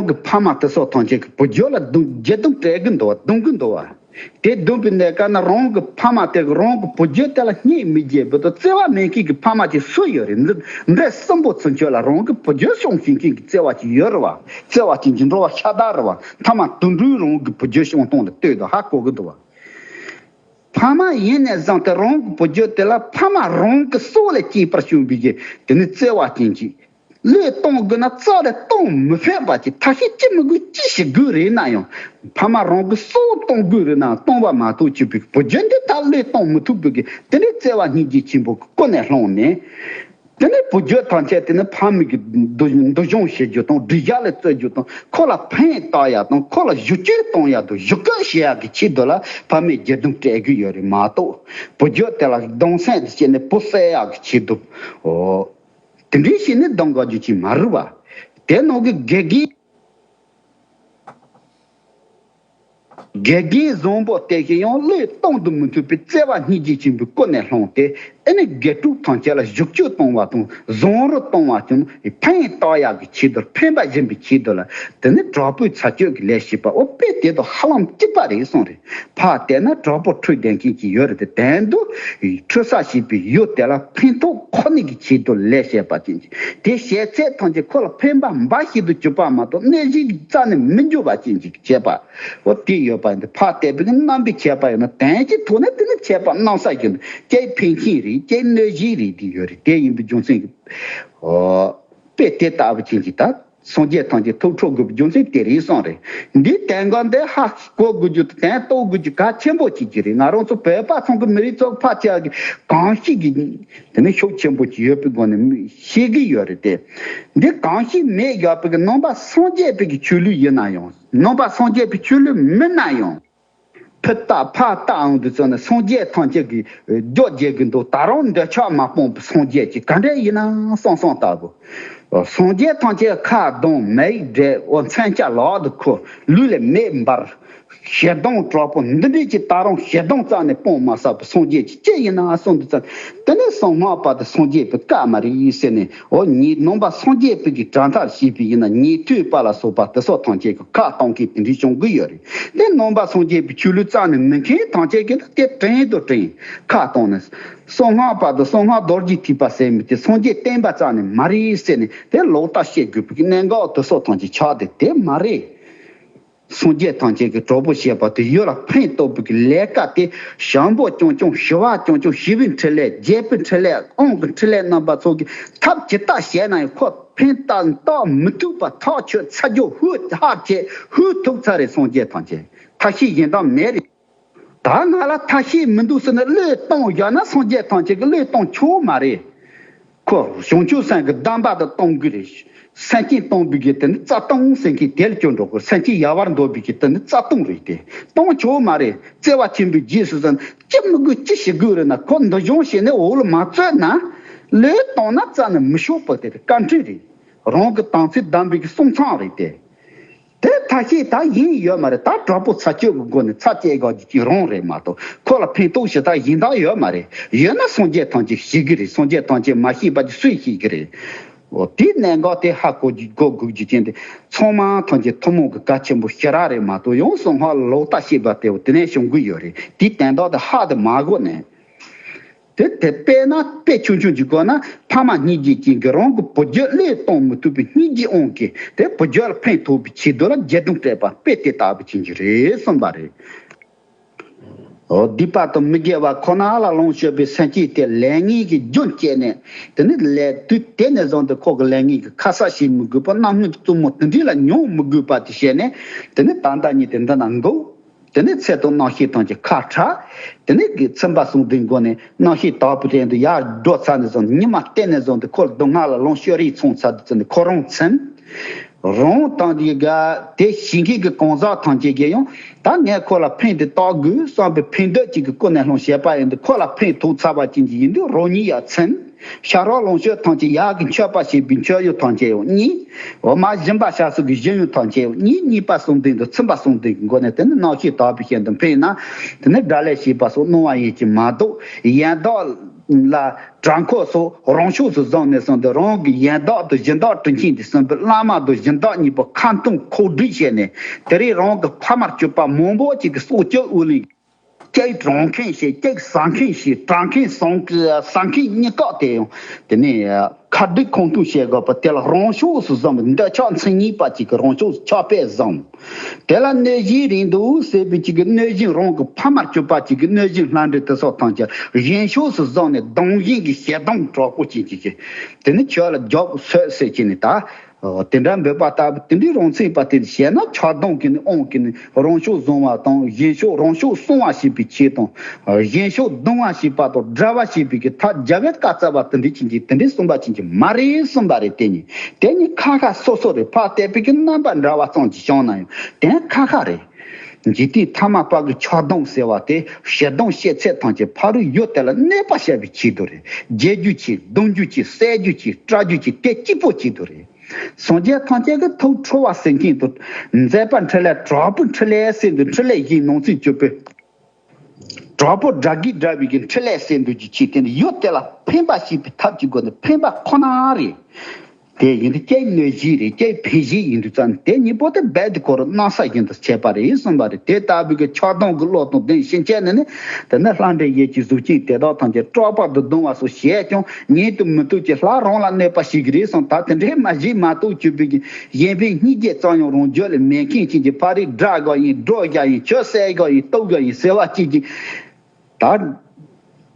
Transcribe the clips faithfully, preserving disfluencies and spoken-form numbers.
གི་ཕ་མ་དེ་སོགས་ཐམས་ཅད་ཀྱི་བུ་རྒྱུད་ལ་རྡུང་། འགྱེད་རྡུང་སྤྲད་གི་འདུག་བ། རྡུང་གི་འདུག་བ། དེ་རྡུང་པའི་གནས་སྐབས་ན་རང་གི་ཕ་མ་དེ་གི་རང་གི་བུ་རྒྱུད་དེ་ལ་སྙིང་མི་རྗེ་བར་དུ་བརྩེ་བ་མེད་མཁན་གྱི་ཕ་མ་ཅིག་སུ་ཡོད་རེད། འདི་འདྲ་གསུམ་པོ་ཚུན་ཆོད་ལ་རང་གི་བུ་རྒྱུད་སྲུང་ཤེས་མཁན་གྱི་བརྩེ་བ་ཅིག་ཡོད་རེད་བ། བརྩེ་བ་ཅིག་འཇིགས་འགྲོ་བ་ཤ་སྟག་རེད་བ། མཐའ་མ་དུད་འགྲོའི་རང་གི་བུ་རྒྱུད་སྲུང་སྟངས་ལ་ལྟོས་དང་ཧ་གོ་གི་འདུག་བ། ཕ་མ་ཡིན་ནས་བཟུང་སྟེ་རང་གི་བུ་རྒྱུད་དེ་ལ་ཕ་མ་རང་གི་སྲོག་ལས་གཅེས་པར་བྱུང་བའི་གི་དེ་ནི་བརྩེ་བ་ཅན་གྱི། བློས་གཏོང་དགོས་ན་རྩ་ལས་གཏོང་མི་ཕོད་པ་ཅིག། ཐབས་ཤེས་ཅི་མི་དགོས་ཅི་ཞིག་དགོས་རེད་ན་ཡང་། ཕ་མ་རང་གི་སྲོག་གཏོང་དགོས་རེད་ན་གཏོང་བ་མ་གཏོགས་ཅིག་པའི་བུ་རྒྱུད་འདི་ད་བློས་གཏོང་མི་ཐུབ་པའི་གི་དེ་འདྲའི་བརྩེ་བ་སྙིང་རྗེ་ཆེན་པོ་གི་ཀུན་ནས་བསླངས་ནས། དེ་ནས་བུ་རྒྱུད་ཐམས་ཅད་དེ་ནི་ཕ་མའི་གི་འདུ་འདུ་སྦྱོང་བྱེད་རྒྱུ་དང་། སྒྲིག་གཞི་ལ་བརྩི་རྒྱུ་དང་། ཁོ་ལ་ཕན་བཏགས་ཡག་དང་། ཁོ་ལ་བཞུགས་སྤྱོད་གཏོང་ཡག་དང་། བཞུགས་སྐུལ་བྱེད་ཡག་གི་ཆེད་དུ་ལ་ཕ་མས་འགྱེད་རྡུང་སྤྲད་གི་ཡོད་རེད་མ་གཏོགས། བུ་རྒྱུད་དེ་ལ་གདུང་སེམས་དེ་བྱས་ནས་བུ་གསོད་ཡག་གི་ཆེད་དུ། ཨོ། དེ་འདྲའི་བྱས་ནས་གདུང་དགོས་རྒྱུ་ཅིག་མ་རེད་བ། དེ་ནང་གི་དགེ་རྒན། དགེ་རྒན་བཟང་པོ་དེ་བཞིན་ཡང་བློས་གཏོང་དུ་མི་ཐུབ་པའི་བརྩེ་བ་སྙིང་རྗེ་ཆེན་པོའི་ཀུན་ནས་བསླངས་ཏེ། ཨེ་ནི་དགེ་ཕྲུག་ཐམས་ཅད་ལ་བཞུགས་སྤྱོད་གཏོང་བ་དང་བཟང་རོགས་གཏོང་བ་དང་ཕན་བཏགས་ཡག་གི་ཆེད་དུ། ཕན་པ་སྦྱིན་པའི་ཆེད་དུ་ལ་དེ་ནི་དྲག་པོའི་ཚ་སྤྱོད་ཀྱི་ལས་བྱེད་པ། འོ་དཔེ་དེ་དང་ཧ་ལམ་གཅིག་པ་རེད་གསུངས་རེད། ཕར་བལྟས་ན་དྲག་པོ་ཁྲོས་ལྡན་མཁན་གྱི་ཡུལ་རེད་དེ། དོན་དུ་ཁྲོས་ས་ཞེས་པའི་ཡུལ་དེ་ལ་ཕན་ཐོགས་ཁོ་ནའི་གི་ཆེད་དུ་ལས་བྱེད་པ་ཅན་གྱི་དེ་བྱས་ཚད་ཐམས་ཅད་ཁོ་ལ་ཕན་པ་འབའ་ཞིག་ཏུ་གྱུར་པ་མ་གཏོགས་གནོད་གཞིའི་རྩ་ནས་མི་འགྱུར་བ་ཅན་གྱི་བྱེད་པ། འོ་དེ་ཡོད་པ་འདི་ཕར་བལྟས་པའི་རྣམ་པའི་ཁྱད་པར་ཡོད་ན། དོན་གྱི་ཐོག་ནས་དེ་ནི་ཁྱད་པར་རྣམ་གསལ་གྱི་འདུག། ཅིག་ཕན་ཆེན་རེད། ཅིག་གནོད་གཞི་རེད། དེ་ཡོད་རེད། དེ་ཡིན་པའི་རྒྱུ་མཚན་གྱིས། འོ། དཔེ་དེ་ལྟ་བུ་ཅན་གྱི་ད། སངས་རྒྱས་ཐམས་ཅད་ཐུགས་ཁྲོ་དགོས་པའི་རྒྱུ་མཚན་དེ་རེད་གསུངས་རེད། འདིའི་དོན་གོ་འདི་ཧ་གོ་དགོས་རྒྱུ་དང་དོན་རྟོགས་དགོས་རྒྱུ་གལ་ཆེན་པོ་ཅིག་ཅིག་རེད། ང་རང་ཚོ་བོད་པ་ཚང་གི་མི་རིགས་ཚོ་ཕལ་ཆེ་བ་གིས་གོམས་གཤིས་ཀྱི་དེ་ནི་ཤུགས་ཆེན་པོ་ཅིག་ཡོད་པའི་སྒོ་ནས་ཤེས་ཀྱི་ཡོད་རེད་དེ། འདི་གོམས་གཤིས་མེད་ཡོད་པའི་གི་ནང་པ་སངས་རྒྱས་པའི་གི་ཆོས་ལུགས་ཡིན་ན་ཡང་། ནང་པ་སངས་རྒྱས་པའི་ཆོས་ལུགས་མིན་ན་ཡང་། ཕུ་བཏགས་ཕར་བཏགས་འོང་དུས་ཙམ་ནས་སངས་རྒྱས་ཐམས་ཅད་ཀྱིས་རྒྱོ་རྒྱས་ཀྱི་འདུག། ད་རུང་འདོད་ཆགས་མ་སྤངས་པའི་སངས་རྒྱས་ཀྱིས་ག་འདྲ་ཡིན་ན་བསམ་བསམ་ལྟ་བུ། སངས་རྒྱས་ཐམས་ཅད་ཁ་གདངས་མིག་བགྲད། འོ་མཚོན་ཆ་ལག་ཏུ་ཁུར། ལུས་ལ་མེ་འབར། ཞེ་སྡང་དྲག་པོ་འདི་འདྲས་ཀྱི་ད་རུང་ཞེ་སྡང་རྩ་ནས་སྤོང་མ་ཚར་བའི་སངས་རྒྱས་ཀྱིས་ཅི་ཡིན་ན་གསུངས་དུས་ཙམ། དེ་ནས་གསང་སྔགས་པ་དེ་སངས་རྒྱས་པའི་བཀའ་མ་རེད་ཟེར་ནས། འོ་ཉན། ནང་པ་སངས་རྒྱས་པའི་གི་གྲལ་མཐར་ཞུགས་པའི་ཡིན་ན་ཉན་ཐོས་པ་ལ་སོགས་པ་དེ་སོགས་ཐམས་ཅད་ཀྱིས་ཁ་གཏོང་མཁན་དེ་འདྲའི་བྱུང་གི་ཡོད་རེད། དེ་ནང་པ་སངས་རྒྱས་པའི་ཆོས་ལུགས་རྩ་ནས་མིན་མཁན་ཐམས་ཅད་ཀྱིས་དེ་དྲན་དུ་དྲན། ཁ་གཏོང་ནས། གསང་སྔགས་པ་དང་གསང་སྔགས་རྡོ་རྗེ་ཐེག་པ་ཟེར་མི་དེ་སངས་རྒྱས་བསྟན་པ་རྩ་ནས་མ་རེད་ཟེར་ནས་དེ་ལོག་ལྟ་བཤད་དགོས་པའི་གནད་འགག་དེ་སོགས་ཐམས་ཅད་ཆགས་ཏེ། དེ་མ་རེད། སངས་རྒྱས་ཐམས་ཅད་ཀྱིས་གྲོགས་པོ་བྱེད་པ་དེ་ཡུལ་ལ་ཕན་ཐོགས་པའི་ལས་ཀ་དེ་ཞན་པོ་རྐྱང་རྐྱང་། ཞི་བ་རྐྱང་རྐྱང་། ཞི་བའི་འཕྲིན་ལས། རྒྱས་པའི་འཕྲིན་ལས། དབང་གི་འཕྲིན་ལས་རྣམ་པ་ཚོ་གིས་ཐབས་ཇི་ལྟར་བྱས་ན་ཡང་ཁོ་ཕན་བཏགས་མི་ཐུབ་པ། ཐག་ཆོད་ཚ་རྒྱུ་ཧུད་ཧ་ཆེ་ཧུད་ཐུབ་ཚར་རེད། སངས་རྒྱས་ཐམས་ཅད་ཐབས་ཤེས་གཞན་དག་མེད་རེད། ད་ང་ལ་ཐབས་ཤེས་མི་འདུག་ཟེར་ནས་བློས་གཏོང་བཞག་ན་སངས་རྒྱས་ཐམས་ཅད་ཀྱིས་བློས་གཏོང་ཆོག་མ་རེད། ཁོ་བྱང་ཆུབ་སེམས་ཀྱི་གདམས་པ་དེ་གཏོང་གི་རེད། སེམས་ཅན་གཏོང་བའི་གི་དེ་ནི་རྩ་ལྟུང་ཟེར་མཁན་དེ་ལ་སྐྱོན་འགྲོ་གི། སེམས་ཅན་ཡལ་བར་འདོད་པའི་གི་དེ་ནི་རྩ་ལྟུང་རེད་དེ། གཏོང་ཆོག་མ་རེད། བརྩེ་བ་ཆེན་པོའི་རྗེས་སུ་ཟེར་ན་ཅི་མི་དགོས་ཅི་ཞིག་དགོས་རེད་ན། ཁོ་འདུ་སྦྱོང་བྱས་ནས་འོག་ལ་མ་བཙོས་ན། བློས་གཏོང་ན་རྩ་ནས་མི་ཆོག་པ་དེ་རེད། བཀའ་འཕྲིན་རེད། རང་གི་དམ་ཚིག་བསྡམས་པའི་གི་གསུང་རྩོམ་རེད་དེ། དེ་ཐབས་ཤེས་ད་ཡིན་ཡོད་མ་རེད། ད་དྲག་པོ་ཚ་སྤྱོད་ཀྱི་སྒོ་ནས་ཚ་བཅད་དགོས་ཀྱི་རང་རེད་མ་གཏོགས། ཁོ་ལ་ཕན་ཐོགས་ཞེ་དྲག་ཡིན་སྟངས་ཡོད་མ་རེད། ཡོད་ན་སངས་རྒྱས་ཐམས་ཅད་ཤེས་ཀྱི་རེད། སངས་རྒྱས་ཐམས་ཅད་མ་ཤེས་པ་ཅིག་སུས་ཤེས་ཀྱི་རེད། འོ་དེའི་གནད་འགག་དེ་ཧ་གོ་རྒྱུ་གོ་དགོས་རྒྱུ་ཅན་དེ་ཚང་མ་ཐམས་ཅད་ཐུན་མོང་གི་གལ་ཆེན་པོ་ཞེ་དྲག་རེད་མ་གཏོགས། ཡང་གསང་སྔགས་ལོག་ལྟ་བྱེད་པ་དེ་འོ་དེ་ནས་བྱུང་གི་ཡོད་རེད། དེའི་དོན་དག་དེ་ཧ་དེ་མ་གོ་ནས། དེ་དེ་དཔེར་ན་དཔེ་ཆུང་ཆུང་ཅིག་བཀོད་ན། ཕ་མ་སྙིང་རྗེ་ཅན་གྱིས་རང་གི་བུ་རྒྱུད་བློས་གཏོང་མི་ཐུབ་པའི་སྙིང་རྗེའི་དབང་གིས་དེ་བུ་རྒྱུད་ལ་ཕན་ཐོགས་པའི་ཆེད་དུ་ལ་འགྱེད་གདུང་སྤྲད་པ་དཔེ་དེ་ལྟ་བུ་ཅན་གྱི་རེད་གསུངས་པ་རེད། འོ་སྡིག་པ་དང་མི་དགེ་བ་ཁོ་ན་ལ་ལོངས་སྤྱོད་པའི་སེམས་ཅན་དེ་ལས་ངན་གྱི་རྒྱུན་བཅད་ནས། དེ་ནི་ལས་དུས་དེ་ནས་བཟུང་སྟེ་ཁོ་གི་ལས་ངན་གྱི་ཁ་ཟས་བྱེད་མི་དགོས་པ། རྣམ་སྨིན་གྱི་རྩུབ་མོ་དེ་འདྲ་ལ་མྱོང་མི་དགོས་པ་དེ་བྱས་ནས། དེ་ནི་ད་ལྟ་ཉིད་དེ་འདི་ན་འགོ། དེ་ནས་ཚེ་དང་རྣམ་ཤེས་ཐམས་ཅད་ཁ་ཕྲལ། དེ་ནས་གི་ཚིམ་པ་གསུམ་ལྡན་སྒོ་ནས་རྣམ་ཤེས་དག་པའི་སྟེང་དུ་ཡར་འགྲོ་ཚར་ནས་བཟུང་ཉི་མ་བསྟན་ནས་བཟུང་སྟེ་ཁོ་ལ་སྡུག་བསྔལ་ལ་ལོངས་སྤྱོད་རེས་མཚུངས་ཚར་དུས་ཙམ་ནས་ཁོ་རང་ཚིམ། རང་དང་དེ་ག་དེ་བྱེད་མཁན་གྱི་གང་ཟག་ཐམས་ཅད་ཀྱིས་ཡང་ད་ངས་ཁོ་ལ་ཕན་དེ་བཏགས་དགོས་བསམ་པའི་ཕན་འདོད་ཅིག་གི་ཀུན་ནས་བསླངས་བྱས་པ་ཡིན་དུས། ཁོ་ལ་ཕན་ཐོགས་ཚར་བ་ཅན་གྱི་ཡིན་དུས་རང་ཉིད་ཡང་ཚིམ། ཤ་རོགས་ལོངས་སྤྱོད་ཐམས་ཅད་ཡག་གི་མཆོད་པ་བྱེད་པའི་མཆོད་ཡོན་ཐམས་ཅད་ཡང་མཉེས། འོ་མ་སྦྱིན་པ་བྱ་ས་གི་སྦྱིན་ཡོན་ཐམས་ཅད་ཡང་མཉེས། མཉེས་པ་གསུམ་ལྡན་དང་ཚིམ་པ་གསུམ་ལྡན་གྱི་སྒོ་ནས་དེ་ནི་རྣམ་ཤེས་དག་པའི་ཞིང་དུ་འཕེལ་ན། དེ་ནི་དགྲ་ལས་སྐྱེས་པ་སོགས་སྣང་བ་ཡིན་གྱི་མ་གཏོགས་ཡང་དག་ལ་གྲྭ་འཁོར་སོགས་རང་ཕྱོགས་སུ་བཟུང་ནས་སོང་སྟེ། རང་གི་ཡན་བདག་དང་སྦྱིན་བདག་གྲུ་ཆེན་དེ་གསུམ་པོའི་བླ་མ་དང་སྦྱིན་བདག་གཉིས་པོ་ཁ་འཐུང་ཁོག་སྒྲིག་བྱས་ནས། དེ་རིང་རང་གི་ཕ་མར་གྱུར་པ་མང་པོ་ཅིག་གི་སྲོག་སྐྱོབ་འོག་ལ། གཅིག་གྲོངས་མཁན་ཞིག་གཅིག་ཟ་མཁན་ཞིག་གྲྭ་མཁན་ཟ་མཁན་ཟ་མཁན་གཉིས་ཀ་དེ་ཡང་དེ་ནས་ཁ་སྒྲིག་ཁ་འཐུང་བྱེད་དགོས་པ་དེ་ལ་རང་ཕྱོགས་སུ་བཟུང་བའི་འདོད་ཆགས་མཚན་ཉིད་པ་ཅིག་གི་རང་ཕྱོགས་སུ་ཆགས་པས་བཟུང་། དེ་ལ་གནོད་སྦྱིན་རེད་འདུག་ཟེར་བའི་ཅིག་གི་གནོད་སྦྱིན། རང་གི་ཕ་མར་གྱུར་པ་ཅིག་གི་གནོད་སྦྱིན་ལྷ་འདྲེ་དེ་སོགས་ཐམས་ཅད་གཞན་ཕྱོགས་སུ་བཟུང་ནས་སྡང་ཞེན་གྱི་ཞེ་སྡང་དྲག་པོ་ཅན་ཅིག་གིས་དེ་ནི་ཁྱོད་ལ་རྒྱོབ་སོད་ཟེར་གྱི་ནི་ད། ཨོ། དེ་འདྲ་འབོད་པ་ལྟ་བུ་དེ་འདྲའི་རང་མཚན་པ་དེ་བཤད་ན། ཆགས་སྡང་གིས་ནི་དབང་གིས་ནི་རང་ཕྱོགས་བཟུང་བ་དང་། གཞན་ཕྱོགས་རང་ཕྱོགས་སྲུང་བ་བྱེད་པའི་ཆེད་དང་། གཞན་ཕྱོགས་སྡང་བ་བྱེད་པ་དང་བསྒྲལ་བ་བྱེད་པའི་གི་ཐབས་རྒྱལ་བའི་བཀའ་སྩལ་བ་དེ་འདྲའི་ཅན་གྱི་དེ་འདྲའི་གསུངས་པ་ཅན་གྱི་མ་རེད་གསུངས་པ་རེད། དེ་ནི་དེ་ནི་ཁ་ཁ་སོ་སོ་རེད། ཕར་བལྟས་པའི་གི་རྣམ་པ་འདྲ་བ་ཙམ་གྱིས་བྱུང་ན་ཡང་དེ་ནི་ཁ་ཁ་རེད། འཇིག་རྟེན་ཐ་མལ་པ་གི་ཆགས་སྡང་ཟེར་བ་དེ་ཞེ་སྡང་བྱེད་ཚད་ཐམས་ཅད་ཕ་རོལ་ཡུལ་དེ་ལ་གནོད་པ་བྱ་བའི་ཆེད་དུ་རེད། བརྗེད་རྒྱུ་ཆེ། སྡང་རྒྱུ་ཆེ། བསད་རྒྱུ་ཆེ། སྐྲག་རྒྱུ་ཆེ། དེ་གཅིག་པོ་ཆེད་དུ་རེད། སངས་རྒྱས་ཐམས་ཅད་ཀྱི་ཐུགས་ཁྲོ་བ་ཟེར་མཁན་དུ། མཛད་པ་འཕྲིན་ལས་དྲག་པོའི་འཕྲིན་ལས་ཟེར་འདུག་འཕྲིན་ལས་གཞན་ནང་ཚན་བཅུ་པའི་དྲག་པོ་དགྲ་བགེགས་བསྒྲལ་བའི་གི་འཕྲིན་ལས་ཟེར་འདུག་གི་ཆེད་དེ་ནི་ཡུལ་དེ་ལ་ཕན་པ་བྱེད་པའི་ཐབས་ཀྱི་སྒོ་ནས་ཕན་པ་ཁོ་ན་རེད། དེ་ཡིན་དུས་ཀྱེ་གནོད་གཞི་རེད། ཀྱེ་ཕན་གཞི་ཡིན་དུས་ཙང་དེ་གཉིས་པོ་དེ་རྦད་དེ་ཁོ་རང་གནམ་ས་བཞིན་དུ་ཕྱེ་བ་རེད་གསུངས་པ་རེད། དེ་ལྟ་བུའི་གི་ཆགས་སྡང་གི་བློ་དང་ལྡན་ཕྱིན་ཆད་ནས་ནི། དེ་ནི་ལྷ་འདྲེ་ཡོད་ཀྱི་གཟུགས་ཅན་དེ་དག་ཐམས་ཅད་སྐྲག་པ་དང་སྡང་བ་སོགས་བྱས་ཀྱང་ཉན་དུ་མི་བཏུབ་ཀྱི་ལྷ་རང་ལ་གནོད་པ་བྱེད་ཀྱི་རེད་གསུངས། ད་དེ་འདྲའི་མ་བྱེད་མ་གཏོགས་གྱུར་པའི་གི་གཞན་ཕན་སྙིང་རྗེ་ཙམ་ཡང་རང་རྒྱུད་ལ་མེད་མཁན་ཅན་གྱི་ཕ་རོལ་དགྲ་དགའ་ཡིན། སྒྲོ་བཞག་ཡིན། ཁྱོད་བསད་དགའ་ཡིན། གཏུབ་དགའ་ཡིན་ཟེར་བ་གཅིག་གིས། ད་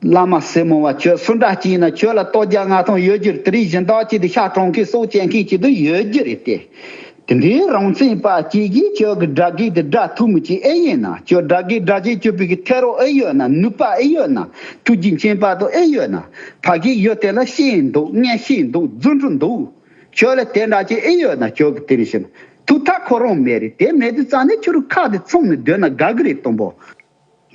བླ་མ་སེར་མོ་བ་ཁྱོད་སུ་འདྲ་གཅིག་ཡིན་ན་ཁྱོད་ལ་ལྟོ་བརྒྱ་ང་ཐོང་ཡོད་རྒྱུ་རེད། དེ་རིང་སྦྱིན་བདག་གཅིག་དེ་ཤ་གྲོང་ཁྱེར་སྲོག་བཅད་མཁན་གཅིག་དེ་ཡོད་རྒྱུ་རེད་དེ། དེ་འདྲའི་རང་མཚན་པ་གཅིག་གིས་ཁྱོད་ཀྱི་དགྲ་བགེགས་དེ་བསྒྲལ་ཐུབ་མི་གཅིག་ཨེ་ཡིན་ན། ཁྱོད་དགྲ་བགེགས་དགྲ་བགེགས་གཅོད་པའི་གི་ཐེ་རོ་ཨེ་ཡོད་ན། ནུས་པ་ཨེ་ཡོད་ན། ཐུགས་རྗེ་མཁྱེན་པ་དང་ཨེ་ཡོད་ན། ཕ་གི་ཡོད་དེ་ལ་ཤེས་འདུག་མངོན་ཤེས་འདུག་རྫུ་འཕྲུལ་འདུག་ཁྱོད་ལ་དེ་འདྲ་ཅིག་ཨེ་ཡོད་ན། ཁྱོད་ཀྱི་དེ་རིང་ཤེས་ན་ཐུགས་ཐག་ཁོ་རང་མེད་རེད། དེ་མེད་དུས་ཙང་ནས་ཁྱོད་རང་ཁ་དེ་ཚུམས་ནས་སྡོད་ན་དགའ་གི་རེད། དང་པོ།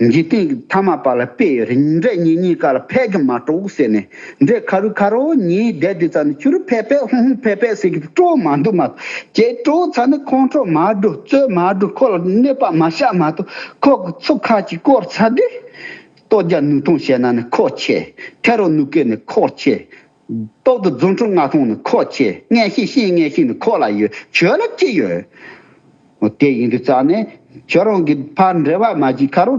འཇིག་རྟེན་གྱི་ཐ་མལ་པ་ལ་དཔེ་ཡོད་རེད། འདྲེ་གཉིས་གཉིས་ཀ་ལ་ཕད་ཀྱི་མ་སྤྲོ་ཟེར་ནས། འདྲེ་ཁ་རུ་ཁ་རུ་གཉིས་བསྡད་དུས་ཙང་ནས་ཁྱོད་རང་ཕད་ཕད་ཧུང་ཧུང་ཕད་ཕད་ཟེར་གྱི་སྤྲོ་མ་འདུག་མ། ཁྱེད་སྤྲོ་ཚར་ནས་ཁོང་ཁྲོ་མ་འགྲོ་རྩོད་མ་འགྲོ། ཁོ་ལ་གནོད་པ་མ་བྱ་མ་གཏོགས། ཁོ་གི་ཚུགས་ཁ་ཅིག་བསྐོར་ཚར་དུས། ལྟོ་བརྒྱ་ནུས་ཐོང་བྱས་ན་ནི་ཁོ་ཆེ། ཐེ་རོ་ནུས་སྐྱེད་ནི་ཁོ་ཆེ། སྟོབས་དང་རྫུ་འཕྲུལ་མངའ་ཐང་ནི་ཁོ་ཆེ། མངོན་ཤེས་ཤེས་མངོན་ཤེས་ནི་ཁོ་ལ་ཡོད། ཁྱོད་ལ་ཅི་ཡོད། འོ་དེ་ཡིན་དུས་ཙང་ནས་ཁྱོད་རང་གི་ཕར་འབྲེལ་བ་མ་བྱེད། ཁ་རུ་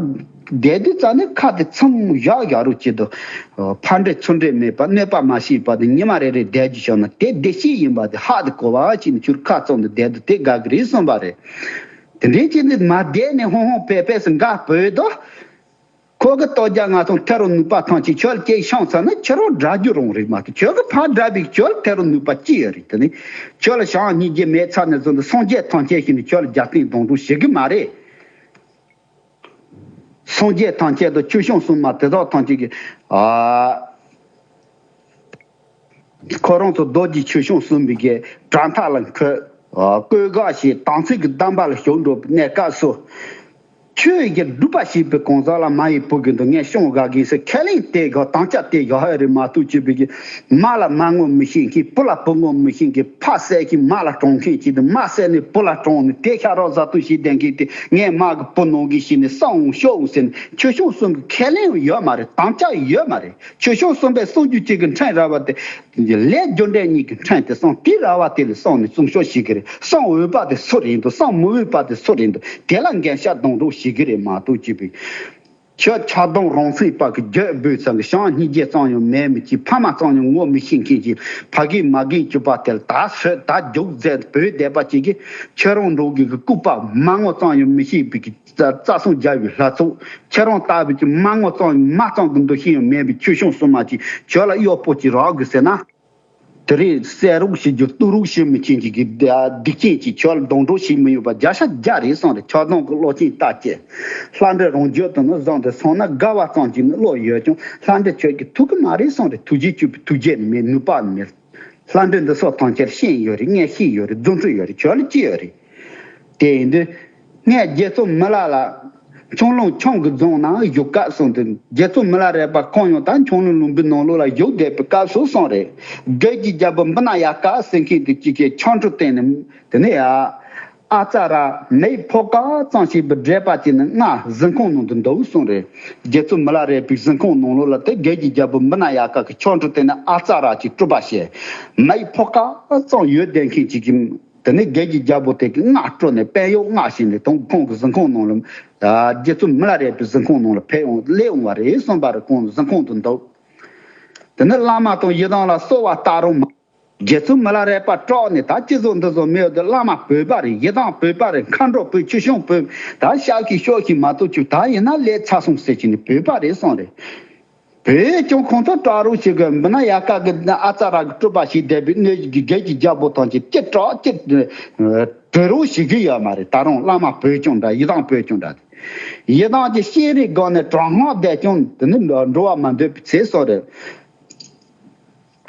བསྡད་དུས་ཙང་ནས་ཁ་དེ་ཚུམས་བཞག་བཞག་རོགས་བྱེད་དོ། ཕར་འབྲེལ་ཚུར་འབྲེལ་མེད་པ། གནོད་པ་མ་བྱས་པ་དེ་ཉི་མ་རེ་རེ་བསྡད་རྒྱུ་བྱུང་ན་དེ་བདེ་སྐྱིད་ཡིན་པ་དེ་ཧ་དེ་གོ་བ་ཅིག་ནས་ཁྱོད་ཁ་བཙུམས་ནས་བསྡད་དུས་དེ་དགའ་གི་རེད་གསུངས་པ་རེད། དེ་འདྲའི་ཅིག་ནི་མ་བསྡད་ནས་ཧོང་ཧོང་པེ་པེ་སུ་འགའ་བོས་དོ། ཁོ་གི་ལྟོ་བརྒྱ་ང་ཚོ་ཐེ་རོ་ནུས་པ་ཐམས་ཅད་ཁྱོད་ལ་སྐྱེས་ཤོང་ཚར་ན་ཁྱོད་རང་དགྲ་རྒྱུ་རང་རེད་མ་གཏོགས། ཁྱོད་ཀྱི་ཕར་དགྲ་བའི་ཁྱོད་ལ་ཐེ་རོ་ནུས་པ་ཅི་ཡོད་རེད། དེ་ནི་ཁྱོད་ལ་བྱམས་སྙིང་རྗེ་མེད་ཚར་ནས་བཟུང་སྟེ་སངས་རྒྱས་ཐམས་ཅད་ཞིག་ནི་ཁྱོད་ལ་རྒྱབ་རྟེན་སྡང་སྒྲུབ་བྱེད་གི་མ་རེད། སངས་རྒྱས་ཐམས་ཅད་དང་ཆོས་སྐྱོང་སྲུང་མ་དེ་དག་ཐམས་ཅད་ཀྱིས། ཨ། ཁོ་རང་ཚོ་རྡོ་རྗེ་ཆོས་སྐྱོང་གསུམ་པའི་གི་དགྲ་མཐའ་ལ་འཁོད། བཀོད་དགག་བྱས། དམ་ཚིག་གི་གདམས་པ་ལ་ཞུགས་འགྲོ་བའི་གནས་སྐབས་སུ། ཆོས་ཀྱི་སྒྲུབ་པ་བྱེད་པའི་གང་ཟག་ལ་མ་ཡི་བུ་གི་འདུག་ངས་སྐྱོང་དགའ་གི་ཟེར་ཁས་ལེན་དེ་དགའ། དམ་བཅའ་དེ་དགའ་ཧ་རེ་མ་གཏོགས་བཅོས་པའི་གི་མ་ལ་མ་ངོ་མི་ཤེས་མཁན། བུ་ལ་བུ་ངོ་མི་ཤེས་མཁན། ཕ་བསད་མཁན་མ་ལ་གྲོངས་མཁན་གཅིག་དང་། མ་བསད་ནས་བུ་ལ་གྲོངས་ནས་དེ་ཤ་རོགས་ཟ་ཐུབ་ཞིག་ལྡན་མཁན་དེ་ངའི་མ་གི་བུ་ནང་གི་ཞིག་ནས་སང་ཤོག་ཟེར་ནས་ཆོས་སྐྱོང་གསུམ་གི་ཁས་ལེན་ཡོད་མ་རེད། དམ་བཅའ་ཡོད་མ་རེད། ཆོས་སྐྱོང་གསུམ་པའི་གསུང་རྒྱུ་གཅིག་གི་ཕྲན་ར་བ་དེ། ལས་རྒྱུ་འབྲས་གཉིས་ཀྱི་ཕྲན་དེ་སོང་། དེ་ར་བ་དེ་ལས་སོང་ནས་གསུང་ཤོག་ཞིག་གི་རེད། སང་འོས་པ་དེ་སུ་རེད་འདུག་སང་མི་འོས་པ་དེ་སུ་རེད་འདུག་དེ་ལ་འགན་ཤ་སྡང་རོགས་ཞིག་གི་རེད་མ་གཏོགས་བཅོས་པའི། ཁྱོད་ཆགས་སྡང་རང་མཚན་པ་གི་རྒྱུད་སྦོས་ཚང་གི་བྱམས་སྙིང་རྗེ་ཙམ་ཡང་མེད་མི་གཅིག་ཕ་མ་ཙམ་ཡང་ངོ་མི་ཤེས་མཁན་གྱི་ཕ་གི་མ་གི་གྱུར་པ་དེ་ལ་ད་སོད་ད་རྒྱུག་མཛད་བོད་སྡེ་པ་གཅིག་གིས་ཁྱོད་རང་འགྲོ་གི་གི་ལྐུགས་པ་མ་ངོ་ཙམ་ཡང་མི་ཤེས་པའི་གི་རྩ་རྩ་སྲུང་རྒྱལ་བའི་ལྷ་ཚོགས། ཁྱེད་རང་ལྟ་བུ་གི་མ་ངོ་ཙམ་མ་ཙམ་གི་འདུ་ཤེས་ཡང་མེད་པའི་ཆོས་སྐྱོང་སྲུང་མ་གཅིག་ཁྱོད་ལ་གཡོག་པོ་གཅིག་རག་དགོས་ཟེར་ན། དེ་རིང་བསད་རོགས་བྱེད་རྒྱུ་གཏུབ་རོགས་བྱེད་མི་ཅན་གྱི་གི་སྡིག་ཅན་གྱིས་ཁྱོད་ལ་སྡང་གྲོགས་བྱེད་མི་ཡོང་བ་བརྒྱ་ཆ་བརྒྱ་རེད་གསུངས་རེད། ཆགས་སྡང་གི་བློ་ཅན་ལྟ་ཅེས། ལྷ་འདྲེ་རང་རྒྱུད་དུ་ནི་བཟུང་སྟེ་སོང་ན་དགའ་བ་ཙམ་གྱིས་ནི་བློ་ཡོད་ཀྱང་ལྷ་འདྲེ་ཁྱོད་ཀྱིས་ཐུབ་ཀྱི་མ་རེད་གསུངས་རེད། ཐུགས་རྗེ་སྐྱོབ་པའི་ཐུགས་རྗེ་ནི་མེད། ནུས་པ་ནི་མེད། ལྷ་འདྲེ་འདི་ཚོ་ཐམས་ཅད་ཤེས་ཡོད་རེད། མངོན་ཤེས་ཡོད་རེད། རྫུ་འཕྲུལ་ཡོད་རེད། ཁྱོད་ལ་ཅི་ཡོད་རེད། དེ་ཡིན་དུས། ངས་རྒྱལ་ཚོ་མི་ལ་ལ། ཆང་ལུང་ཆང་གི་རྫོང་ནང་བཞུགས་སྐབས་སུ་འདི་རྒྱལ་ཚོ་མི་ལ་རས་པ་ཁོང་ཡང་ད་ཆང་ལུང་ལུང་པའི་ནང་ལོགས་ལ་བཞུགས་བསྡད་པའི་སྐབས་སུ་སོང་རེད། དགེ་རྒྱས་རྒྱལ་པོ་འབུ་ན་ཡ་ཀ་ཟེར་མཁན་དེ་གཅིག་གིས་ཆང་ཁྲུ་བཏིང་ནས་དེ་ནས་ཡ། ཨ་ཙ་ར་མེ་ཕོ་ཀ་ཙམ་ཞིག་པུ་འདྲེས་པ་ཅིག་ནི་ང་གཟིམ་ཁང་ནང་དུ་འདུག་གསུངས་རེད། རྗེ་བཙུན་མི་ལ་རས་པའི་གཟིམ་ཁང་ནང་ལོགས་ལ་དེ་དགེ་རྒྱས་རྒྱལ་པོ་མི་ནག་ཡ་ག་གི་ཆོ་འཕྲུལ་བསྟན་ནས་ཨ་ཙ་ར་ཅིག་སྤྲུལ་པ་བྱས། མེ་ཕོ་ཀ་ཙམ་ཡོད་བསྡད་མཁན་ཅིག་གིས། དེ་ནས་དགེ་རྒྱས་རྒྱལ་པོ་དེ་གིས་མངའ་སྤྲོ་ནས་དཔོན་གཡོག་མངགས་བྱས་ནས་དོང་ཁོང་གི་གཟིམ་ཁང་ནང་ལ། རྗེ་བཙུན་མི་ལ་རས་པའི་གཟིམ་ཁང་ནང་ལ་ཕེབས་འོང་སླེབས་འོང་བ་རེད་གསུངས་པ་རེད། ཁོང་གཟིམ་ཁང་དུ་འདུག་དེ་ནས་བླ་མ་དང་ཡི་དམ་ལ་གསོལ་བ་བཏབ་རུང་མ། རྗེ་བཙུན་མི་ལ་རས་པ་སྐྲག་ནས་ད་ཅི་བཟོ་འདི་བཟོ་མེད་དུ་བླ་མ་བོས་པ་རེད། ཡི་དམ་བོས་པ་རེད། མཁའ་འགྲོ་བོས། ཆོས་སྐྱོང་བོས། ད་ཤག་གི་ཤོག་གི་མ་གཏོགས་ཆུ་ད་ཡིན་ན་ལས་ཚར་སོང་ཟེར་གྱིས་ནས་བོས་པ་རེད་གསུངས་རེད། བོད་ཀྱང་ཁོང་ཚོ་སྐྲག་རོགས་བྱེད་དགོས། མི་ན་ཡ་ཀ་གི་ཨ་ཙ་ར་གི་སྤྲུལ་པ་ཞིག་བསྡད་པའི་གནས་གི་དགེ་གི་རྒྱལ་པོ་ཐམས་ཅད་ཅི་སྐྲག་ཅི་བྲོས་རོགས་བྱེད་ཀྱི་ཡོད་མ་རེད། ད་རུང་བླ་མ་བོས་ཀྱང་འདྲ། ཡི་དམ་བོས་ཀྱང་འདྲ། ཡི་དམ་གྱི་ཤེས་རིག་སྒང་ནས་དྲང་སྔགས་བསྡད་ཀྱང་དེ་ནི་འགྲོ་བ་མ་འདོད་པའི་ཚེ་སོགས་རེད།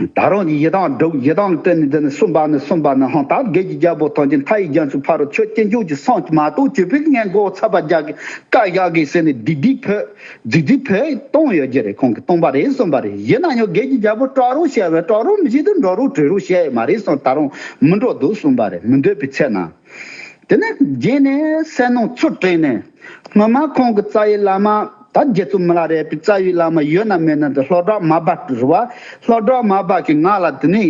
ད་རུང་ཡི་དམ་སྒྲུབ། ཡི་དམ་བསྟེན་ནས་འདི་ནི་གསུམ་པ་ནི་གསུམ་པ་ནི་ཧང་ད་དགེ་གི་རྒྱལ་པོ་ཐམས་ཅད་མཐའ་ཡི་རྒྱ་མཚོའི་ཕ་རོལ་ཁྱོད་སྐྱེ་འཇུག་གི་སངས་མ་གཏོགས་ཆོས་པའི་ངན་གོ་ཚ་པ་རྒྱག་གི་བཀའ་རྒྱག་གི་ཟེར་ནས་སྡིག་སྡིག་ཕོད་རྫིག་རྫིག་ཕོད་གཏོང་ཡོད་ཀྱི་རེད། ཁོང་གིས་གཏོང་པ་རེད་གསུངས་པ་རེད། ཡིན་ན་ཡང་དགེ་གི་རྒྱལ་པོ་སྐྲག་རོགས་བྱས་པས་སྐྲག་རོགས་མི་བྱེད་དུ་འགྲོ་རོགས་བྲོས་རོགས་བྱས་མ་རེད་གསུངས། ད་རུང་མི་འགྲོ་འདུག་གསུངས་པ་རེད། མི་འདོད་པའི་ཚེ་ན། དེ་ནས་རྗེས་ནས་སེམས་ནང་ཚུར་དྲན་ནས་སྔོན་མ་ཁོང་གི་རྩ་བའི་བླ་མ་ད་རྗེ་བཙུན་མི་ལ་རས་པའི་རྩ་བའི་བླ་མ་ཡོད་ན་མེད་ན་དེ་ལྷོ་བྲག་མར་པ་རེད་བ། ལྷོ་བྲག་མར་པ་གིས་ང་ལ་དེ་ནས།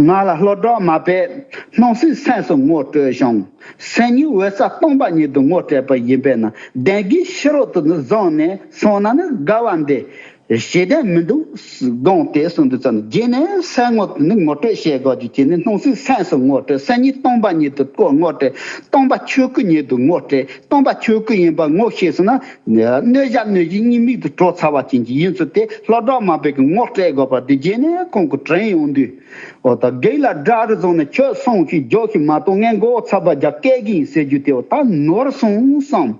ང་ལ་ལྷོ་བྲག་མར་པས་སྣང་སྲིད་སེམས་སུ་ངོ་སྤྲོད་ཤིང་། སེམས་ཉིད་འོད་གསལ་སྟོང་པ་ཉིད་དུ་ངོ་སྤྲད་པ་ཡིན་པས་ན་གདན་གྱི་ཕྱི་རོལ་དུ་ནི་བཟུང་ནས་སོང་ན་ནི་དགའ་བ་འདི་ཞེ་དྲག་མི་འདུག་དགོངས་ཏེ་གསུངས་དུས་ཙམ་རྗེས་ནས་སེམས་ངོ་དུ་ནི་ངོ་སྤྲོད་བྱེད་དགོས་རྒྱུ་བྱས་ནས་སྣང་སྲིད་སེམས་སུ་ངོ་སྤྲོད། སེམས་ཉིད་སྟོང་པ་ཉིད་དུ་ཀོ་ངོ་སྤྲོད། སྟོང་པ་ཆོས་སྐུ་ཉིད་དུ་ངོ་སྤྲོད། སྟོང་པ་ཆོས་སྐུ་ཡིན་པ་ངོ་ཤེས་སོང་ན། གནོད་བྱ་གནོད་བྱེད་གཉིས་མེད་དུ་གྲོལ་ཚར་བ་ཅན་གྱི་ཡིན་ཚུལ་དེ་ལྷོ་བྲག་མར་པའི་གི་ངོ་སྤྲད་དགོས་པ་དེ་རྗེས་ནས་ཁོང་གི་དྲན་ཡོང་དུས། འོ་ད་བགེགས་ལ་དགྲ་རུ་བཟུང་ནས་ཁྱོད་སོང་ཞིག་འཇོག་ཞིག་མ་གཏོགས་ངས་མགོ་བོ་ཚ་པ་རྒྱག་སྐད་ཀྱིན་ཟེར་རྒྱུ་དེ་འོ་ད་ནོར་སོང་བསམ།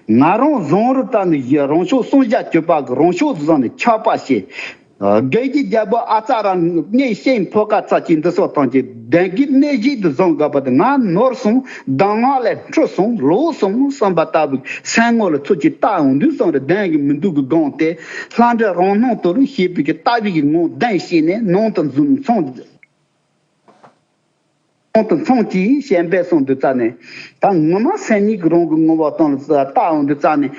ང་རང་བཟང་རུ་བཏང་ནས་ཡི་རང་ཕྱོགས་སུན་སྒྱུར་གྱི་པ་གི་རང་ཕྱོགས་བཟུང་ནས་ཆགས་པ་བྱེད། བགེགས་ཀྱི་རྒྱལ་པོ་ཨ་ཙ་ར་གཉེན་བཤེས་ཕོ་ཁ་ཚ་ཅིག་འདི་སོགས་དང་གཅིག་གདན་གྱི་གནས་བཞི་དུ་བཟུང་དགོས་པ་དེ་ང་ནོར་སོང་གདམས་ངག་ལས་འཁྲུལ་སོང་ལོག་སོང་བསམ་པ་ལྟ་བུ་སེམས་ངོ་ལ་ཚུར་ཅིག་བལྟ་འོང་དུས་སོང་རེ་གདན་གྱི་མི་འདུག་གི་དགོངས་ཏེ་ལྷ་འདྲེ་རང་སྣང་དུ་རུ་ཤེས་པའི་གི་ལྟ་བའི་གི་ངང་གདན་བཤིག་ནས་ནང་དུ་འཛུལ་སོང་། ཁོང་དུ་མཚོན་གྱིས་ཞལ་འབེབས་སོང་དུས་རྩ་ནས། ད་ངོ་མ་སེམས་ཉིད་ཀྱི་རང་གི་ངོ་བོ་སྟོང་ལ་ལྟ་འོང་དུས་རྩ་ནས།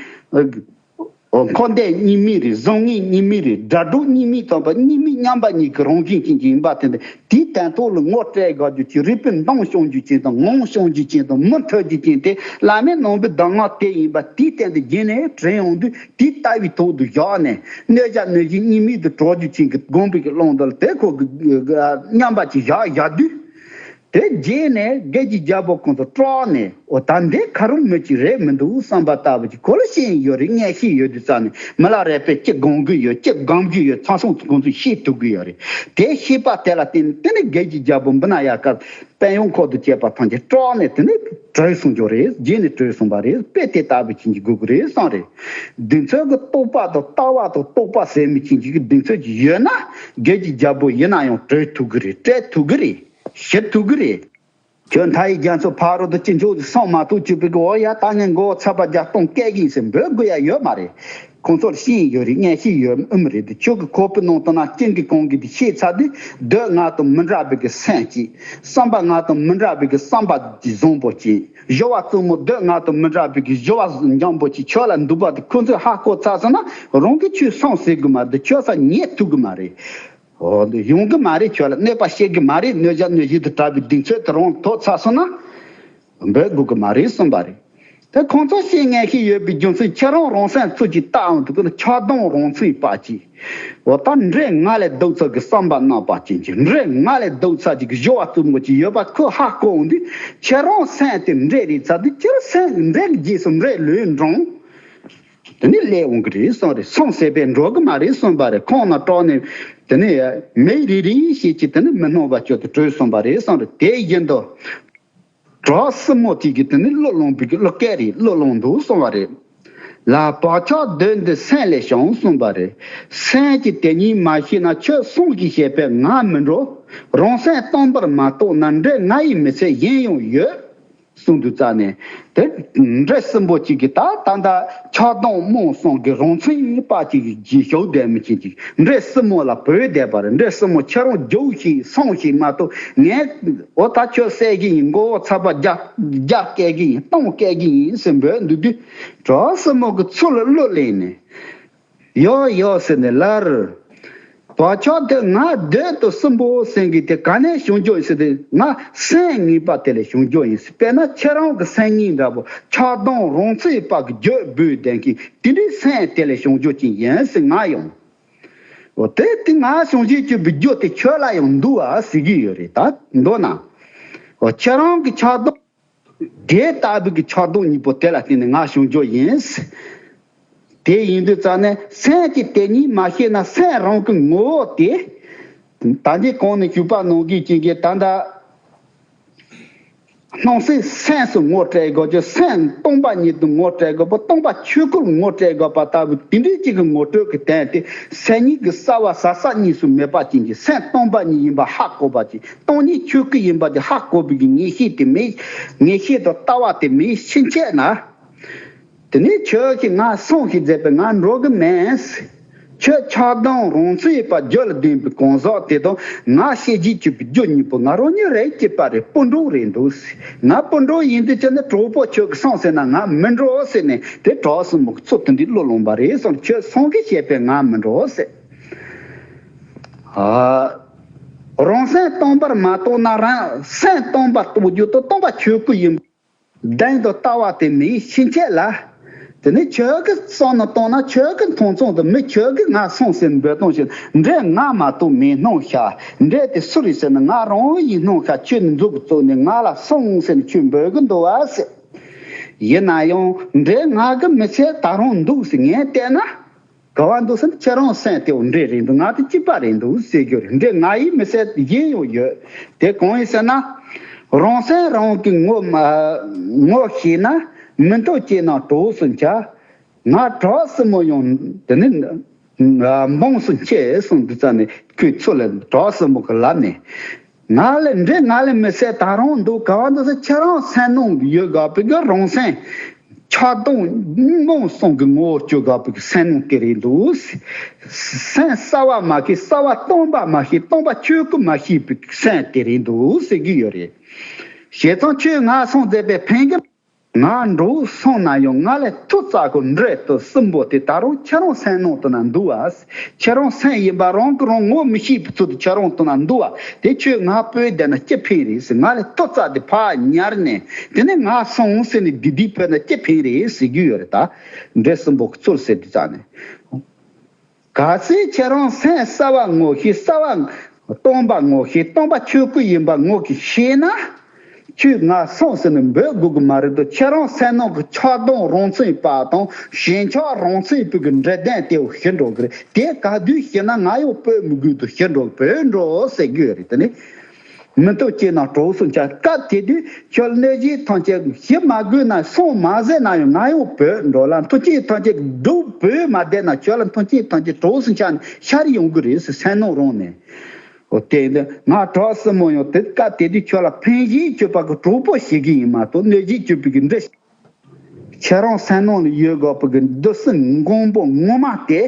འཁོར་འདས་གཉིས་མེད་རེད། གཟུགས་ངེས་གཉིས་མེད་རེད། སྒྲ་སྒྲོགས་གཉིས་མེད་ཙམ་པ་གཉིས་མེད་མཉམ་པ་གཉིས་ཀྱི་རང་བཞིན་ཅན་གྱི་ཡིན་པ་དེ་འདི་དེའི་དོན་ཐོག་ལ་ངོ་སྤྲད་དགོས་རྒྱུ་ཅིག་རིག་པའི་མདངས་སྐྱོང་རྒྱུ་ཅན་དང་ངང་སྐྱོང་རྒྱུ་ཅན་དང་མུ་མཐུད་རྒྱུ་ཅན་དེ་བླ་མའི་ནང་པའི་གདམས་ངག་དེ་ཡིན་པ་དེའི་སྟེང་དུ་རྗེས་ནས་དྲན་ཡོང་དུས་དེ་ལྟ་བའི་ཐོག་ཏུ་བཞག་ནས་གནོད་བྱ་གནོད་བྱེད་གཉིས་མེད་དུ་གྲོལ་རྒྱུ་ཅན་གྱི་དགོངས་པའི་ཀློང་དུ་དེ་ཁོ་གི་མཉམ་པ་ཅིག་བཞག་བཞག་དུས། དེ་རྗེས་ནས་བགེགས་ཀྱི་རྒྱལ་པོ་ཁོང་ཚོ་སྐྲག་ནས་འོ་ད་འདི་ཁ་རུ་མི་གཅིག་རེད་མི་འདུག་བསམ་པ་ལྟ་བུ་ཅིག་ཁོ་ལ་ཤེས་ཡོད་རེད། ངས་ཤེས་ཡོད་དུས་ཙམ་ནས་མི་ལ་རས་པས་ཅི་དགོངས་ཀྱི་ཡོད་ཅི་དགོངས་ཀྱི་ཡོད་ཚང་སོང་ཁོང་ཚོས་ཤེས་ཐུབ་ཀྱི་ཡོད་རེད། དེ་ཤེས་པ་དེ་ལ་བརྟེན་ནས་དེ་ནི་བགེགས་ཀྱི་རྒྱལ་པོ་འབུ་ན་ཡ་ཀར་དཔོན་གཡོག་འཁོར་དུ་བཅས་པ་ཐམས་ཅད་སྐྲག་ནས་དེ་ནི་བྲོས་སོང་རྒྱུ་རེད། རྗེས་ནས་བྲོས་སོང་བ་རེད། དཔེ་དེ་ལྟ་བུ་ཅན་གྱི་དགོས་ཀྱི་རེད་བསམ་རེད། གདེང་ཚོད་ཀྱི་རྟོགས་པ་དང་ལྟ་བ་དང་རྟོགས་པ་ཟེར་མི་ཅན་གྱི་གདེང་ཚོད་ཅིག་ཡོད་ན་བགེགས་ཀྱི་རྒྱལ་པོ་ཡིན་ན་ཡང་བྲོས་ཐུབ་ཀྱི་རེད། བྲོས་ཐུབ་ཀྱི་རེད། ཤི་ཐུབ་ཀྱི་རེད། ཁྱོད་མཐའ་ཡི་རྒྱ་མཚོ་ཕ་རོལ་ཏུ་ཅི་འཇོག་ཅིག་སོང་མ་ཐུབ་ཅིག་པའི་གི་འོ་ཡ་ད་ངས་མགོ་བོ་ཚ་པ་རྒྱག་སྟོང་སྐད་ཀྱིན་ཟེར་འབོད་དགོས་ཡ་ཡོད་མ་རེད། ཁོང་ཚོར་ཤེས་ཡོད་རེད། ངས་ཤེས་ཡོད་ཨུམ་རེད་དེ་ཁྱོད་ཀྱི་ཁོག་པའི་ནང་དུ་ན་ཅི་གི་གང་གི་དེ་ཤེས་ཚར་དུས་འདོད་ང་དང་མི་འདྲ་བའི་གི་སེམས་ཅིག་བསམ་པ་ང་དང་མི་འདྲ་བའི་གི་བསམ་པ་ཅིག་བཟང་པོ་ཅིག་ཞི་བ་རྩུབ་མོ་འདོད་ང་དང་མི་འདྲ་བའི་གི་ཞི་བ་འཇམ་པོ་ཅིག་ཁྱོད་ལ་འདུག་པ་དེ་ཁོ་ཚོས་ཧ་གོ་ཚར་སོང་ན་རང་གི་ཆོས་སོང་ཟེར་གི་མ་རེད། ཁྱོད་ས་ཉེ་ཐུབ་གི་མ་རེད། འོ་འདི་ཡོང་གི་མ་རེད། ཁྱོད་ལ་གནོད་པ་བྱེད་གི་མ་རེད། གནོད་བྱ་གནོད་བྱེད་དུ་གྲགས་པའི་གདེང་ཚོད་དུ་རང་ཐོབ་ཚར་སོང་ན་འབོད་དགོས་གི་མ་རེད་གསུངས་པ་རེད། དེ་ཁོང་ཚོ་ཤེས་ངེས་ཤེས་ཡོད་པའི་རྒྱུ་མཚན་ཁྱེད་རང་རང་སེམས་ཚུལ་གྱིས་བལྟའང་དུ་ཀུན་ཆགས་སྡང་རང་མཚན་པ་གཅིག་འོ་ད་འདྲེ་ང་ལས་སྡུག་ཚུལ་གྱི་བསམ་པ་གནང་པ་ཅན་གྱི་འདྲེ་ང་ལས་སྡུག་ཚུལ་གྱི་ཞི་བ་རྩུབ་མོ་ཅིག་ཡོད་པ་ཁོས་ཧ་གོ་འོང་དུས་ཁྱེད་རང་སེམས་དེ་འདྲེ་རེད་ཚར་དུས་ཁྱེད་སེམས་འདྲེ་གི་རྗེས་སུ་འདྲེ་ལུས་འགྲོ། དེ་ནི་སླེབས་འོང་གི་རེད་གསུངས་རེད། སོང་ཟེར་པས་འགྲོ་གི་མ་རེད་གསུངས་པ་རེད། ཁོང་རྣམས་སྐྲག་ནས་དེ་ནི་མི་རེ་རེ་བཞིན་གྱིས་དེ་ནི་མི་སྣང་བ་བཅོས་ཏེ་བྲོས་སོང་བ་རེད་གསུངས་རེད། དེ་བཞིན་དུ་བྲག་སྲིན་མོ་དེ་གིས་དེ་ནི་གླུ་བླངས་པའི་གི་གླུ་སྐད་རེད། གླུ་བླངས་འདུག་གསུངས་པ་རེད། ལ་བག་ཆགས་འདོད་འདི་སེམས་ལས་བྱུང་གསུངས་པ་རེད། སེམས་ཀྱིས་དེ་ཉིད་མ་ཤེས་ན་ཁྱོད་སོང་གིས་བཤད་པས་ང་མི་འགྲོ། རང་སེམས་སྟོང་པར་མ་རྟོགས་ན་འདྲེ་ང་ཡི་མི་ཚེ་གཞན་ཡང་ཡོད། གསུངས་འདུག་རྩ་ནས། དེ་འདྲེ་གསུམ་པོ་གཅིག་གིས་ད་ད་ལྟ་ཆགས་སྡང་རྨོངས་གསུམ་གྱི་རང་མཚན་པ་གཅིག་གིས་ཞུགས་བསྡད་མི་ཅིག་གིས་འདྲེ་གསུམ་པོ་ལ་བོས་བསྡད་པ་རེད། འདྲེ་གསུམ་པོ་ཁྱེད་རང་རྒྱུགས་ཤིག་སོང་ཞིག་མ་གཏོགས། ངས་འོ་ད་ཁྱོད་བསད་ཀྱི་ཡིན། མགོ་བོ་ཚ་པ་རྒྱ་རྒྱ་བསྐྱལ་གྱི་ཡིན། སྟོང་བསྐྱལ་གྱི་ཡིན་ཟེར་འབོད་འདུག་དུས། གྲོགས་གསུམ་པོ་གི་ཚུར་ལ་གློ་ལེན་ནས། ཡོ་ཡོ་ཟེར་ནས་ལར། བག་ཆགས་དེ་ང་སྡོད་དུ་གསུམ་པོ་སེང་གེ་དེ་ག་ནས་བྱུང་རྒྱུ་ཡིན་ཟེར་ཏེ། ང་སེམས་ངེས་པ་དེ་ལས་བྱུང་རྒྱུ་ཡིན། དཔེར་ན་ཁྱེད་རང་གི་སེམས་ཉིད་འདྲ་པོ་ཆགས་སྡང་རང་མཚན་པ་གི་རྒྱུ་འབུས་ལྡན་གྱི་དེ་འདྲའི་སེམས་དེ་ལས་བྱུང་རྒྱུ་ཅིག་ཡིན་ཟེར་ང་ཡོང་། འོ་དེ་དེ་ང་བྱུང་བྱེད་ཀྱི་བུ་རྒྱུ་དེ་ཁྱོད་ལ་ཡང་འདུག་ཨ་ཟེར་གྱི་ཡོད་རེད། ད་མདོར་ན། འོ་ཁྱེད་རང་གི་ཆགས་སྡང་དེ་ལྟ་བུའི་གི་ཆགས་སྡང་གཉིས་པོ་དེ་ལ་བརྟེན་ནས་ང་བྱུང་རྒྱུ་ཡིན། དེ་ཡིན་དུས་ཙང་ནས་སེམས་ཀྱི་དེ་ཉིད་མ་ཤེས་ན་སེམས་རང་གི་ངོ་བོ་དེ། ད་ལྟའི་གོང་ནས་ཞུས་པ་ནང་བཞིན་ཅན་གྱི་ད་ལྟ་སྣང་སྲིད་སེམས་སུ་ངོ་སྤྲད་དགོས་ཀྱི། སེམས་སྟོང་པ་ཉིད་དུ་ངོ་སྤྲད་དགོས་པ། སྟོང་པ་ཆོས་སྐུར་ངོ་སྤྲད་དགོས་པ་ལྟ་བུ་དེ་འདྲའི་ཅིག་གི་ངོ་སྤྲོད་ཀྱི་དོན་དེ་སེམས་ཉིད་ཀྱི་གསལ་བ་གཟབ་གཟབ་གཉིས་སུ་མེད་པ་ཅན་གྱི་སེམས་སྟོང་པ་ཉིད་ཡིན་པ་ཧ་གོ་བ་ཅིག་སྟོང་ཉིད་ཆོས་སྐུ་ཡིན་པ་དེ་ཧ་གོ་བའི་གི་ངེས་ཤེས་དེ་མེད། ངེས་ཤེས་དང་ལྟ་བ་དེ་མེད་ཕྱིན་ཆད་ན། དེ་ནས་ཁྱོད་ཀྱིས་ང་སོང་ཞིག་མཛད་པས་ང་འགྲོ་གི་མེད། ཁྱོད་ཆགས་སྡང་རང་མཚན་པ་རྒྱུ་ལ་ལྡན་པའི་གང་ཟག་དེ་དང་ང་ཤེས་བྱེད་ཀྱི་རྒྱུ་གཉིས་པོ་ང་རང་གཉིས་རེད་སྐྱིད་པ་རེད། སྤུན་གྲོགས་རེད་འདུག་ང་སྤུན་གྲོགས་ཡིན་དུས་ཁྱོད་ནི་གྲོགས་པོ་ཁྱོད་ཀྱིས་སོང་ཟེར་ན་ང་མི་འགྲོ་ཟེར་ནས། དེ་གྲོགས་གསུམ་པོ་ཚུར་དེ་འདྲའི་བློ་ལོངས་པ་རེད་སོང་། ཁྱོད་སོང་གི་བྱས་པས་ང་མི་འགྲོ་ཟེར། ཨ། རང་སེམས་སྟོང་པར་མ་རྟོགས་ན་རང་སེམས་སྟོང་པར་རྟོགས་རྒྱུ་དང་སྟོང་པ་ཆོས་སྐུ་ཡིན། གདེང་དང་ལྟ་བ་དེ་མེད་ཕྱིན་ཆད་ལ། དེ་ནས་ཁྱོད་ཀྱིས་བསམ་བློ་བཏང་ན་ཁྱོད་ཀྱི་མཐོང་ཚོང་དུ་མི་ཁྱོད་ཀྱིས་ང་སོང་ཟེར་འབོད་གཏོང་བྱེད། འདྲེ་ང་མ་གཏོགས་མེད་སྣང་ཤག་འདྲེ་དེ་སུ་རེད་ཟེར་ན་ང་རང་ཡིན་སྣང་ཤག་ཁྱོད་ནི་མཛུབ་གུ་བཙུགས་ནས་ང་ལ་སོང་ཟེར་ནས་ཁྱོད་འབོད་གི་འདུག་བ་ཟེར། ཡིན་ན་ཡང་འདྲེ་ང་གི་མི་ཚེ་ད་རུང་འདུག་ཟེར་ངས་བལྟས་ན། ག་བ་འདུག་ཟེར་ན་ཁྱེད་རང་སེམས་དེ་འདྲེ་རེད་འདུག་ང་དེ་སྐྱིད་པ་རེད་འདུག་ཟེར་རྒྱུ་རེད། འདྲེ་ང་ཡི་མི་ཚེ་གཞན་ཡང་ཡོད། དེ་གང་ཡིན་ཟེར་ན། རང་སེམས་རང་གི་ངོ་མ་ངོ་ཤེས་ན། མི་མཐུན་རྐྱེན་ནང་གྲོགས་སུ་འཆར། ང་གྲོགས་སུ་མོ་ཡང་དེ་ནི་འབངས་སུ་འཆི་གསུངས་དུས་ཙམ་ནས་ཁོས་ཚུར་ལ་གྲོགས་སུ་མོ་གི་ལབ་ནས། ང་ལ་འདྲེ་ང་ལ་མི་ཚེ་ད་རུང་འདུག་ག་བ་འདུག་ཟེར་ཁྱེད་རང་སེམས་ནང་ཡོད་དགོས་པའི་གི་རང་སེམས། ཆགས་སྡང་རྨོངས་གསུམ་གྱི་ངོ་བོར་གྱུར་དགོས་པའི་སེམས་ནང་དེ་རེད་འདུག་སེམས་གསལ་བ་མ་ཤེས། གསལ་བ་སྟོང་པ་མ་ཤེས། སྟོང་པ་ཆོས་སྐུ་མ་ཤེས་པའི་སེམས་དེ་རེད་འདུག་ཟེར་གྱི་ཡོད་རེད། བྱས་ཙང་ཁྱོད་ང་སོང་མཛད་པའི་ཕན་གྱི། ང་འགྲོ་སོང་ན་ཡང་ང་ལས་ཐུག་ཙག་གི་འདྲེ་དེ་གསུམ་པོ་དེ་ད་རུང་ཁྱེད་རང་སེམས་ནང་དུ་ན་འདུག་བ། ཁྱེད་རང་སེམས་ཡིན་པ་རང་གི་རང་ངོ་མི་ཤེས་པའི་ཚུལ་དུ་ཁྱེད་རང་དུ་ན་འདུག་བ། དེ་ཁྱོད་ང་སྤོས་བསྡད་ན་ཅི་ཕན་རེད་ཟེར། ང་ལས་ཐུག་ཙག་དེ་ཕར་ཉར་ནས་དེ་ནས་ང་སོང་ཟེར་ནས་བདེ་བདེ་སྤོས་ན་ཅི་ཕན་རེད་ཟེར་རྒྱུ་ཡོད་རེད། ད་འདྲེ་གསུམ་པོ་གི་ཚུལ་ཟེར་དུས་ཙང་ནས། གལ་སྲིད་ཁྱེད་རང་སེམས་གསལ་བ་ངོ་ཤེས། གསལ་བ་སྟོང་པ་ངོ་ཤེས། སྟོང་པ་ཆོས་སྐུ་ཡིན་པ་ངོ་གིས་ཤེས་ན། ཁྱོད་ང་སོང་ཟེར་ནས་འབོད་དགོས་ཀྱི་མ་རེད་དོ། ཁྱེད་རང་སེམས་ནང་གི་ཆགས་སྡང་རང་མཚན་པ་དང་ཞེན་ཆགས་རང་མཚན་པའི་གི་འདྲེ་གདན་དེ་བོ་ཞི་འགྲོ་གི་རེད། དེ་ག་དུས་ཞི་ན་ང་ཡང་སྤོས་མི་དགོས་དོ། ཞི་འགྲོ་བོད་འགྲོ་ཟེར་རྒྱུ་རེད། དེ་ནི། མི་མཐུན་རྐྱེན་ནང་གྲོགས་སུ་འཆར། སྐབས་དེ་དུས་ཁྱོད་གནོད་སྦྱིན་ཐམས་ཅད་ཞི་མ་དགོས་ན་སོང་མ་ཟེར་ན་ཡང་ང་ཡང་བོད་འགྲོ་ལ། མཐུན་རྐྱེན་ཐམས་ཅད་སྒྲུབ་བོད་མ་བསྡད་ན་ཁྱོད་ལ་མཐུན་རྐྱེན་ཐམས་ཅད་གྲོགས་སུ་འཆར་ནས་ཤར་ཡོང་གི་རེད་ཟེར་སེམས་ནང་རང་ནས། འོ་དེ་ཡིན་དུས་ང་གྲོགས་སུ་མོ་ཡང་དེ་སྐབས་དེ་དུས་ཁྱོད་ལ་ཕན་བཞིན་སྤྱོད་པ་གི་གྲོགས་པོ་ཞིག་གི་ཡིན་མ་གཏོགས་གནོད་སྦྱིན་སྤྱོད་པའི་གི་འདྲེ། ཁྱེད་རང་སེམས་ནང་ལ་ཡོད་དགོས་པའི་གི་འདུ་སེམས་མགོན་པོ་ངོ་མ་དེ།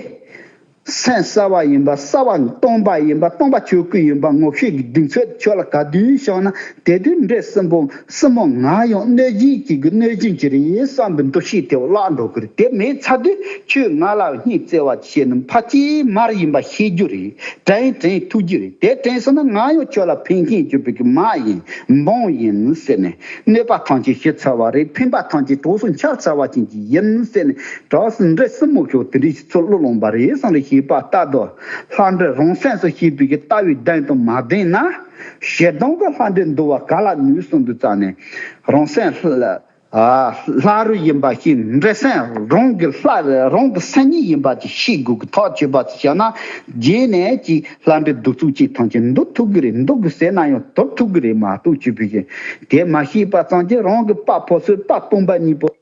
སེམས་གསལ་བ་ཡིན་པ། གསལ་བ་སྟོང་པ་ཡིན་པ། སྟོང་པ་ཆོས་སྐུ་ཡིན་པ་ངོ་ཤེས་ཀྱི་གདེང་ཚོད་ཁྱོད་ལ་ག་དུས་བྱུང་ན་དེ་དུས་འདྲེ་གསུམ་པོ་གསུམ་པོ་ང་ཡང་གནོད་སྦྱིན་གྱི་གི་གནོད་སྦྱིན་གྱི་རེད་བསམ་པའི་འདུ་ཤེས་དེ་བརླག་འགྲོ་གི་རེད། དེ་མེད་ཚར་དུས་ཁྱོད་ང་ལ་སྙིང་བརྩེ་བ་བྱས་ནས་ཕལ་ཆེར་མར་ཡིན་པ་ཤེས་རྒྱུ་རེད། དྲན་དྲན་ཐུབ་རྒྱུ་རེད། དེ་དྲན་སོང་ན་ང་ཡང་ཁྱོད་ལ་ཕན་ཁེ་སྤྱོད་པའི་གི་མ་ཡིན་འབངས་ཡིན་ཟེར་ནས། གནོད་པ་ཐམས་ཅད་ཞི་ཚར་བ་རེད། ཕན་པ་ཐམས་ཅད་གྲོགས་སུ་འཆར་ཚར་བ་ཅན་གྱི་ཡིན་ཟེར་ནས། གྲོགས་སུ་འདྲེ་གསུམ་མོ་ཁྱོད་དེ་འདྲའི་ཚུལ་བློ་ལོངས་པ་རེད་བསམ་ལ་ཤེས་པ་ལྟ་དོ། ལྷ་འདྲེ་རང་སེམས་སུ་ཤེས་པའི་གི་ལྟ་བའི་གདེང་དང་མ་ལྡན་ན། ཞེ་སྡང་གི་ལྷ་འདྲེ་འདུལ་བ་ག་ལ་ནུས་གསུངས་དུས་ཙམ་ནས། རང་སེམས་ལ། ཨ། ལྷ་རུ་ཡིན་པ་ཤེས། འདྲེ་སེམས་རང་གི་ལྷ་རང་གི་སེམས་ཉིད་ཡིན་པ་ཅིག་ཤེས་དགོས་ཀྱི་ཐག་ཆོད་པ་ཅིག་བྱས་ན། རྗེས་ནས་ཀྱི་ལྷ་འདྲེ་གདུག་རྩུབ་ཅིག་ཐམས་ཅད་འདུལ་ཐུབ་ཀྱི་རེད། འདུལ་དགོས་ཟེར་ན་ཡང་དོར་ཐུབ་ཀྱི་རེད་མ་གཏོགས་ཅིག་བུ་ཞིག་དེ་མ་ཤེས་པ་ཙམ་གྱིས་རང་གི་དཔའ་ཕོ་སོད་དཔའ་སྤུན་པ་གཉིས་པོ།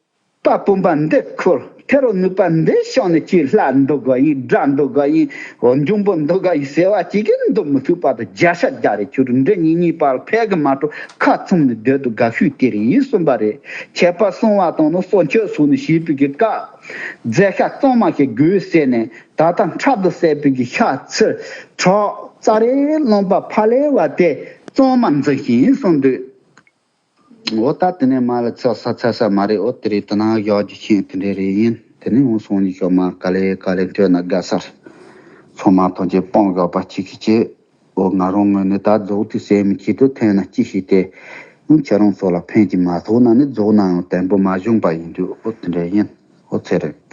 དཔའ་སྤུན་པ་འདི་ཁུར་ ཁེ་རོ་ནུས་པ་འདི་ཤོང་ནས་ཅིག་ལྷ་འདུག་ག་ཡིན། དགྲ་འདུག་ག་ཡིན། འོ་འབྱུང་པོ་འདུག་ག་ཡིན་ཟེར་བ་ཅིག་གིས་འདུག་མི་ཐུབ་པ་དང་། བརྒྱ་ཆ་བརྒྱ་རེད། ཁྱོད་འདྲ་གཉིས་གཉིས་བར་ལ་ཕལ་གི་མ་གཏོགས་ཁ་ཚུམས་ནས་སྡོད་དུ་དགའ་ཤོས་དེ་རེད་ཡིན་གསུངས་པ་རེད། ཁྱད་པར་གསུང་བ་དང་ནི་སྲོག་གཅོད་སོགས་ནས་བྱེད་པའི་གི་བཀའ། རྫས་ཤ་གཙང་མ་ཞིག་དགོས་ཟེར་ནས། ད་ལྟ་འཁྲབ་ཏུ་བསད་པའི་གི་ཤ་ཚིལ་ཁྲག་རྩ་རེ་རློན་པ་ཕ་ལེ་བ་དེ་གཙང་མ་འཛིན་ཞིང་གསུངས་འདུག་འོ་ད་དེ་ནས་མ་ལ་ཚ་ས་ཚ་ས་མ་རེད། འོ་དེ་རེད། དེ་ན་ཡག་རྒྱུ་ཤེས་དེ་འདྲ་རེད་ཡིན། དེ་ནས་འོང་སོང་ནི་ཤོག་མ་ག་ལེ་ག་ལེ་འདོད་ན་དགའ་སར་ཚང་མ་ཐོན་རྗེས་སྤོང་དགོས་པ་གཅིག་གིས་བྱེད། འོ་ང་རང་ངོས་ནས་ད་རྫོགས་དུས་སེམས་མི་ཁྱེད་དུ་འཐེན་ན་ཅི་ཞིག་སྟེ། ཁྱེད་རང་ཚོ་ལ་ཕན་གྱི་མ་ཐོགས་ན་ནི་རྫོགས་ན་ཡང་བརྟན་པོ་མ་བྱུང་པ་ཡིན་དུས། འོ་དེ་འདྲ་ཡིན། འོ་ཚེ་རིང་།